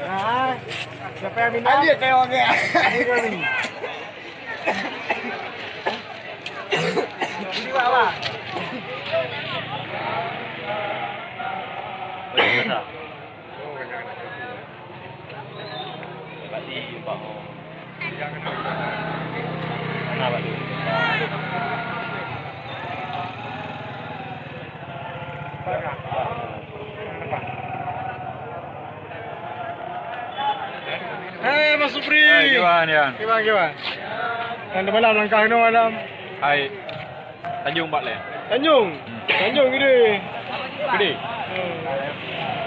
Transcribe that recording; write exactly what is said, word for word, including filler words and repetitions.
Ah, siapa yang minta? Lanjut, saya pakai. Ini kami. Ini, Pak, Pak. Hei, Mas Supri. Hai, kiban, Yan? Kiban, kiban? Dan di malam langkah inoe malam. Hai. Tanjong Bak Leng. Tanjong? Hmm. Tanjong gede. Gede? Hmm.